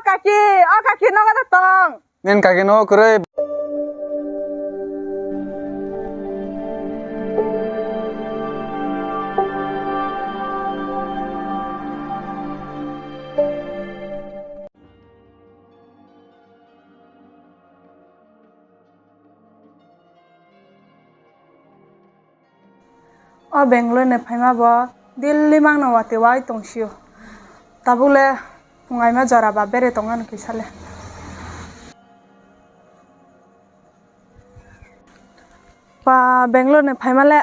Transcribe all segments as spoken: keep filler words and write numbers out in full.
Kaki, o kaki, nogo da tong. Nen kaki nogo kwrwi. O Bangalore ni phaima bo Delhi mangno watwi wai tongsio. Tabuk le phungaima jora ba bere tongmani kisa le. Ba Bangalore ni phaima le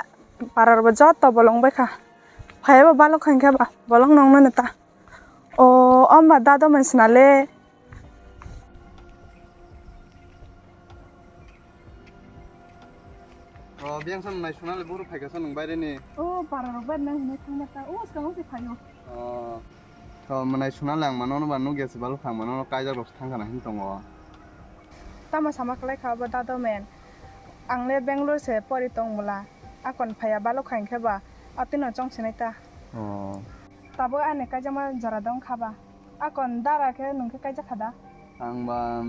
para rok bo joto bolong bai kha. Phaiya bo balok kha hwnkhe ba bolong nong nani ta. O, o wngba dado mansina le. O, biyang sa mwnai suna le buru phaika sa nung baire ni. O, para rok bai nang hwnwi thangma ta. O, swkang se phaio. O, to mwnai suna le ang mano no ba nugya se balok thang mano no kaijak rok thang kana hin tongo. Tamo sama kwlai kha bo dado men. Ang le Bangalore se pori tong mula. Akon phaiya balok kha hwnkhe ba atwi no chong sinai ta. O. Tabuk ani kaijakma jora dong kha ba. Akon dara khe nung khe kaijak kha da? Ang ba,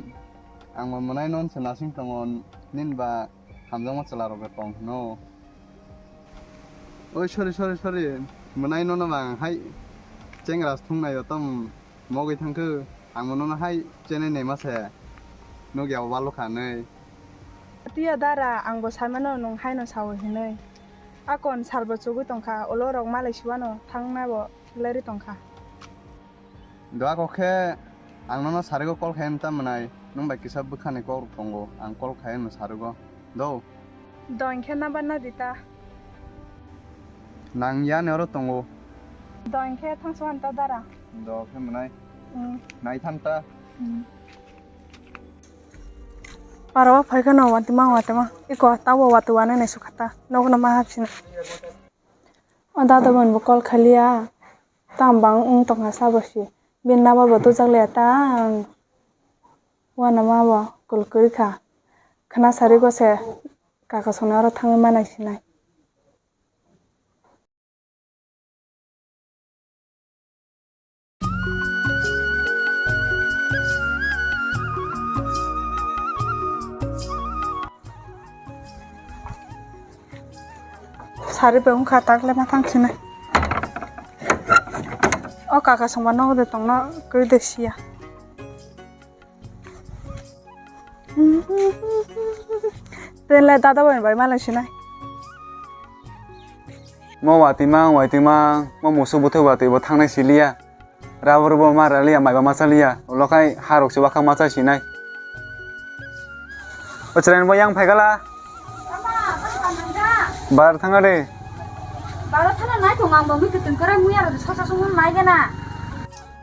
ang ba mwnai non se nasing tongo, nin ba hamjakma chwla rok tong hwno. Oi, sorry, sorry, sorry. Mwnai nono ba ang hai chengra thung nai o tong mogwi thang khe, ang bo nono hai chenai naima se. Nugya o balo kha nai. Tiya dara, ang bo sai mano nung haino sao hinwi. Akon sal bo chugwi tong kha, ulo rok malai siwano thang na bo lerwi tong kha. Doa kok khe ang nono sarigo call khai wng ta mwnai, nwng bai kisa bwkhani kok rok tongo, ang call khai wngno sarigo. Do. Do hwnkhe number na di ta. Nang yani oro tongo. Do hwnkhe thangsa wan ta dara. Do khe mwnai. Hmm. Nai tham ta. Hmm. Para o phai kheno watwi mang watwi mang. Iko tabo watwi wane nai sukha ta. Nokno ma hapsina. O dada bai bo call khailiya. Tam bang wng tongkha sabo si. Bini number bo tubujak liya ta ang. Uanama bo kul kwrwi kha. Khna sari go se kaka songni oro thangwi manai sinai. Sari bai wngkha takle ma thang sinai. O kaka songma nogo de tongna kwrwi de siya. Tenle dada bai bai malai sinai. Mo watwi mang, watwi mang, mo musuk bwthai watwi bo thangnai siliya. Rabor bo ma raliya, maiba ma chaliya, ulo khai ha rok se wakha ma chai sinai. O chwrai bo yang phaikala. Bar thanga de. Bar thana nai tong ang bo mi kutung kara muya rok sosa sung nai gana.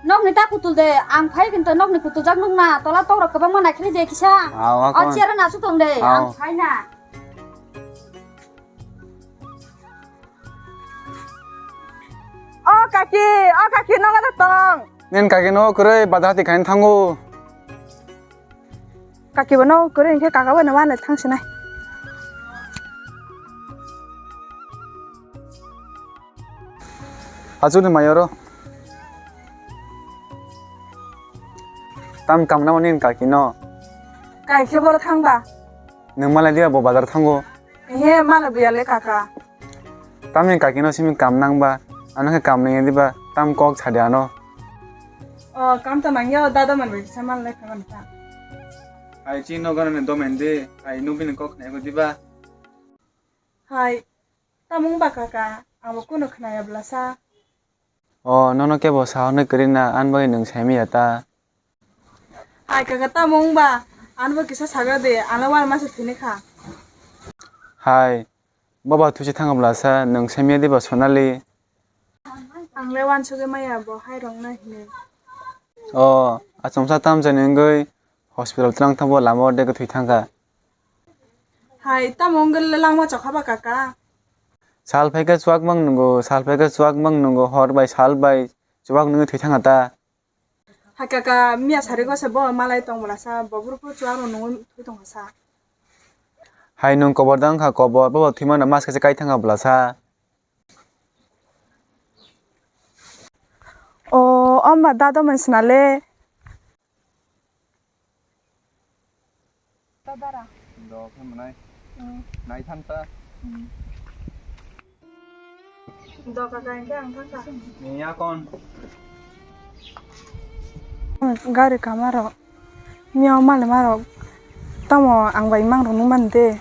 Nokni ta kutul de, ang phai kinto nokni kutuljak nukna, tola tok rok kwbangma naikhwlai de kisa. Aw, aw, o kon. Chair o nasu tong de, aw, ang phai na. O kaki, o kaki, nogo da tong. Nen kaki nogo kwrwi bazar hati khaina thango. Kaki bo nogo kwrwi hinkhe kaka bo no ma nai thang sinai. Achukni mai oro. Tam kamna mani kaki no. Kai khe boro thang ba. Nwng malai diya bo bazar thango. He, mano buya le kaka. Tamni kaki no simi kam nang ba, ano khe kam nang ya diba, tam kok sa de ano. O, kam to nang ya, dada man bai sa man le kaka ta. Ai chi no gana ne do men de, ai no bini kok khna ya diba. Hai, tamung ba kaka, abo kuno khna ya bla sa. O, nono kebo sa hwnwi kwrwi na, ani bagwi nwng sai manya ta? Hai kaka, tamo wngba? Ani bo kisa sagra de, ano uanama se thwini kha. Hai, boba thusi thangabla sa, nwng sai manya diba Sonali? Ang le uansugwi maya bo hai rwngna hwnwi. O, achomsa tamjani wngwi hospital twlang thangbo lama o de thwi thangkha. Hai, tamo wngwi le langma chokha ba kaka? Sal phaikhe chuak mang nungo, sal phaikhe chuak mang nungo, hor bai sal bai chuak nungwi thwi thangkha ta. Hai kaka, miya sari go se bo malai tong bwla sa, bo buru phuru chuak rw nungwi thwi tongkha sa. Hai nwng kobor da wngkha kobor, bobo thwi mano mas kaisa kai thangkha bwla sa. O, o ma dado mansina le. Bara. Do khe mwnai. Hmm. Nai thang ta. Hmm. Do kaka, hingke ang thangkha. Ni ya kon. Gari kamarok. Mia male marok. Tamo ang bai mang rok nung man de.